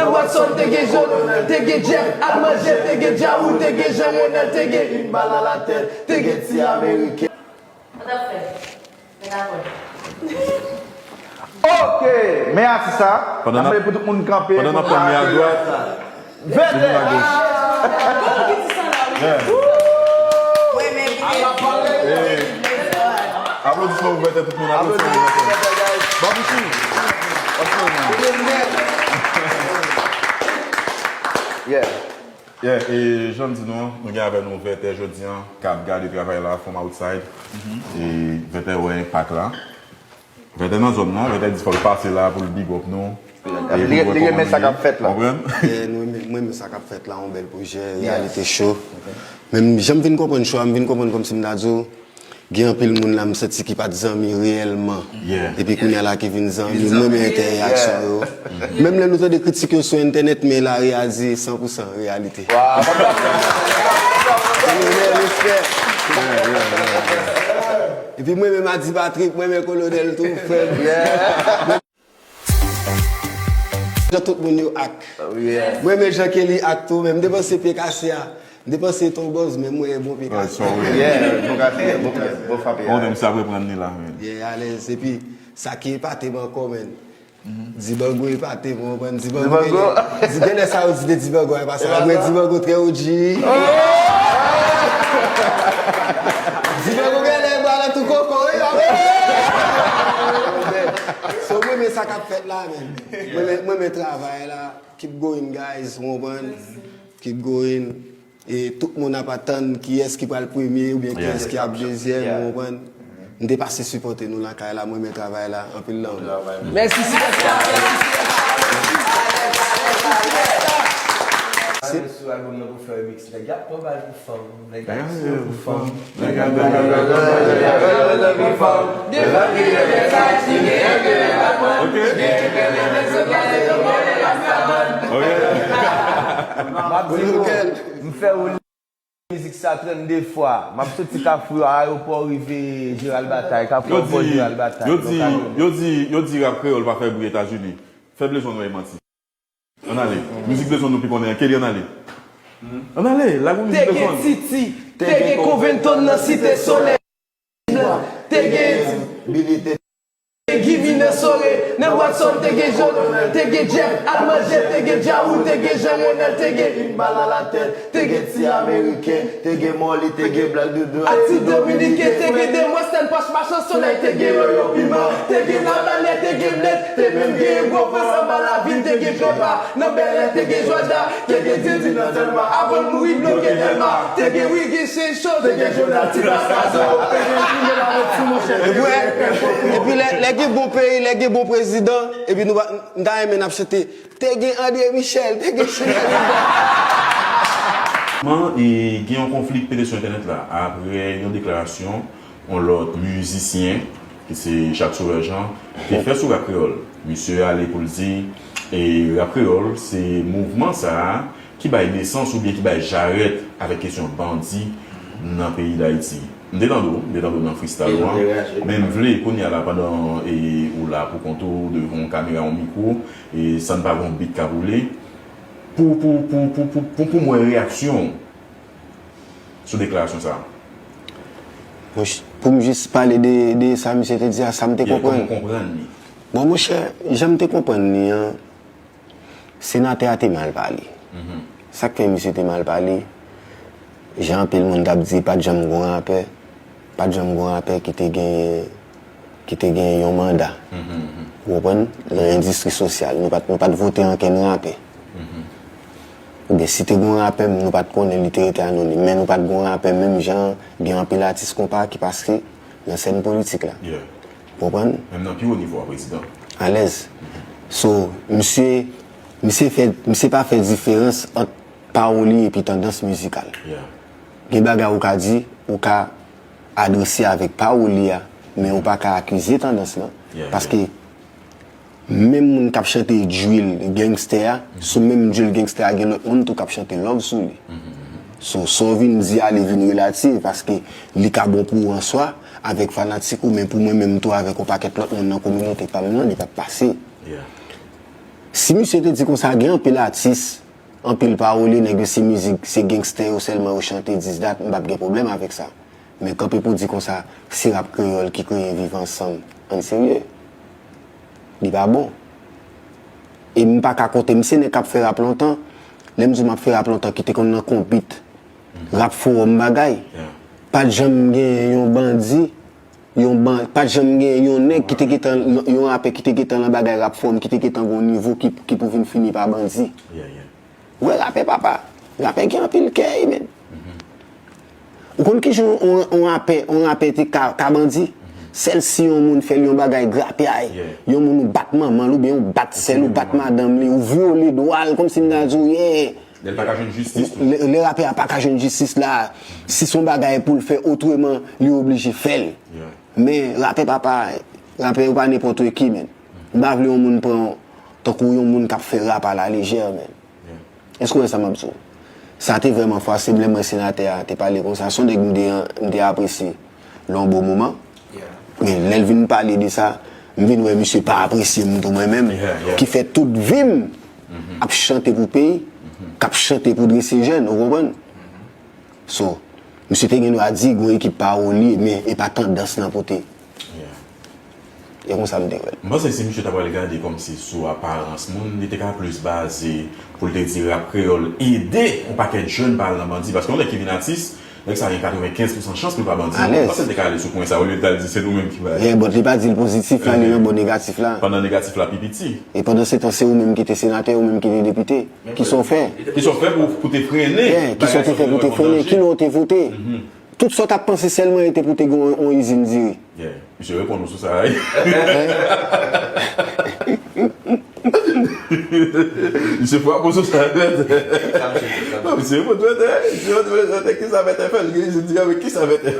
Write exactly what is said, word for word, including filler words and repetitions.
Watson, te gen Jean, te gen Jeff Almanje, te gen Djawou, te gen Jean Renel, te gen Iqbal Alatèt, te gen ti Ameriken. Sa t ap fè? Mèt akò. Ok, men atis sa, pandan n ap mande pou tout moun kanpe. Pandan n ap pran men adwat, vètè. Vin agoch. Yeah. Aplodisman pou vètè, tout moun. Aplodisman pou vètè. Babouchi. Yeah. Yeah, e jan m di nou, nou gen avè nou vètè jodi an, k ap gade travay la from outside. E vètè wè enpak la. Vètè nan zòn nan, vètè di fò l pase la pou l big up nou. Li renmen sa k ap fèt la. Konprann? Yeah, nou renmen, mwen renmen sa k ap fèt la, yon bèl pwojè, reyalite cho. Men jan m vin konprann cho a, m vin konprann kòmsi m ta di w, gen anpil moun la m santi ki pa t zanmi reyèlman. Epi kounye a la ki vin zanmi, m renmen entèyaksyon yo. Menm lè nou tande kritik yo sou entènèt, men la reyalize san pou san reyalite. Respè. Epi mwen menm Adi Patrick, mwen menm Kolonèl tou, frè m. Jan tout moun yo ak. Mwen menm jan Kelly ak tou, men m te panse pye kase a. M te panse ton bòz, men m wè bon pye kase. Yeah, bon kase, bon, bon frape. Bon, men sa reprann li la, men. Yeah, alèz. Epi, sa ki epate m ankò, men. Dibango epate m, ou konprann? Dibango. Di, gen lè sa yo di de Dibango, e pa sa. Mwen Dibango trè O G. Dibango gen lè ba nan tou koko, wi, la. So, mwen, men sa k ap fèt la, men. Mwen, men, mwen, men travay la. Keep going, guys, ou konprann? Keep going. E tout moun ap atann kiyès ki pral premye oubyen kiyès ki ap dezyèm, ou konprann? M te pase sipòte nou lakay la, mwen renmen travay la, anpil lanmou. Mèsi Sylvester. Sou album nan pou fè remix, nèg y ap pran bal pou fanm, nèg y ap tire pou fanm. M ap di nou, m fè ou mizik sa trannde fwa. M ap soti Kafou Ayewopò rive Jeral Batay, Kafou Ayewopò Jeral Batay. Yo di, yo di, yo di rap kreyòl pa fè bri Etazini. Fè Blaze One wè manti. Ann ale. Mizik Blaze One nou pi konnen an. Kelly, ann ale. Ann ale, lage yon mizik Blaze One. Te gen Titi, te gen Covington nan Site Solèy. Te gen Billy, te gen Givy nan Sore, nan Watson, te gen Jolo, te gen Jeff Almanje, te gen Djawou, te gen Jean Renel, te gen Iqbal Alatèt, te gen ti Ameriken, te gen Molly, te gen Black Doudou, Ati Dominiken, te gen Demwèl Stèn Pòch Machan Solèy, te gen Yoyo Piman, te gen Labalè, te gen Bled, te menm gen gwo frè Sanba Lavin, te gen Pepa, nan Bèlè, te gen Jòda, te gen Didi nan Dèlma, avan l mouri, bloke Dèlma, te gen Wiggy Chencho, te gen Jonati Paskazo, te gen Jimmy Laventure, monchè, te gen Epi lè, lè gen bon peyi, lè gen bon prezidan, epi nou pa, m ta renmen n ap chante, te gen André Michel, te gen Chanel. Man, e, gen yon konfli k pete sou entènèt la, apre yon deklarasyon yon lòt mizisyen, ki se Jacques Sauveur Jean, te fè sou rap kreyòl. Misye ale pou l di, e, rap kreyòl, se mouvman sa a ki bay nesans oubyen ki bay jarèt avèk kesyon bandi nan peyi Dayiti. M te tande w, m te tande w nan freestyle ou an, men m vle kounye a la, pandan, e, ou la pou kont ou, devan yon kamera, yon mikwo, e, san n pa gen yon beat k ap woule, pou, pou, pou m wè reyaksyon w sou deklarasyon sa a. Monch-, pou m jis pale de, de sa misye te di a, sa m te konprann. Yeah, kòman w konprann li? Bon, monchè, jan m te konprann li an, senatè a te mal pale. Sa k fè misye te mal pale, jan anpil moun t ap di, pa t janm gon rapè, pa t janm gon rapè ki te genyen, ki te genyen yon manda. Ou konprann? Nan endistri sosyal, nou pa t, nou pa t vote ankenn rapè. Oubyen si te gon rapè, nou pa t konnen, li te rete anonim. Men nou pa t gon rapè menm jan gen anpil atis konpa ki pase nan sèn politik la. Ou konprann? Menm nan pi wo nivo a, prezidan. Alèz. So, misye, misye fè, misye pa fè diferans ant pawòl li epi tandans mizikal. Gen bagay ou ka di, ou ka adrese avèk pawòl li a, men ou pa ka akize tandans lan. Paske menm moun k ap chante drill gangster a, sou menm drill gangster a, gen lòt moun tou k ap chante love sou li. So, sa w vin di a, li vin relativ, paske li ka bon pou ou an swa, avèk fanatik ou, men pou mwen menm tou, avèk yon pakèt lòt moun nan kominote pa m nan, li p ap pase. Si misye te di konsa, gen anpil atis, anpil pawolye, nèg yo se mizik, se gangsta yo sèlman yo chante, this that, m p ap gen pwoblèm avèk sa. Men kanpe pou di konsa, se rap kreyòl ki kreye Viv Ansanm. Ann serye. Li pa bon. E m pa ka konte, m se nèg k ap fè rap lontan. Lè m di w m ap fè rap lontan, ki te konn nan konbit, rap fowòm bagay. Pa t janm gen yon bandi, yon ban, pa t janm gen yon nèg ki te gentan, yon rapè ki te gentan nan bagay rap fowòm, ki te gentan gen yon nivo ki, ki pou vin fini pa bandi. Ou wè rapè papa, rapè gen anpil kè, men. Ou konn kijan yon, yon rapè, yon rapè te ka, ka bandi? Sèl si yon moun fè l yon bagay grapyay, yon moun ou bat manman l, oubyen ou bat sè l, ou bat madanm li, ou vyole dwa l, kòmsi m ta di w, yeah. Lè l pa ka jwenn jistis tou. Lè, lè rapè a pa ka jwenn jistis la, si se yon bagay pou l fè otreman, li oblije fè l. Men rapè papa, rapè yo pa nenpòt ki, men. M pa vle yon moun pran tankou yon moun k ap fè rap a la lejè, men. Èske w wè sa m ap di w? Sa te vrèman fwase m lè m wè senatè a te pale konsa. Se yon nèg m te, m te apresye lè yon bon moman. Men lè l vin pale de sa, m vin wè misye pa apresye m tou mwen menm, ki fè tout vi m ap chante pou peyi, k ap chante pou drese jèn, ou konprann? So, misye te gen dwa di gon ekip pawolye, men e pa tandans lan pote. E konsa m te wè l. M panse si misye ta pral gade kòmsi sou aparans moun, li te ka plis baze pou l te di rap kreyòl ede yon pakèt jèn pa al nan bandi. Paske yon nèg ki vin atis, nèg sa gen katrevenkenz pousan chans pou l pa bandi. M panse l te ka ale sou pwen sa, olye l t al di se nou menm ki ba. Yeah, but li pa di l pozitif la, li nan bò negatif la. Pandan negatif la pi piti. E pandan se tan, se ou menm ki te senatè, ou menm ki te depite. Kisa w fè? Kisa w fè pou, pou te frennen? Yeah, kisa w te fè pou te frennen? Ki lè w te vote? Tout sa w t ap panse sèlman e te pou te gen yon, yon izin diri. Yeah. Misye reponn ou sou sa, wi. Misye frape ou sou sa, wi. Non, misye reponn, wi. Misye reponn, wi. Kisa mèt fè? Li gen izin diri, men kisa mèt fè?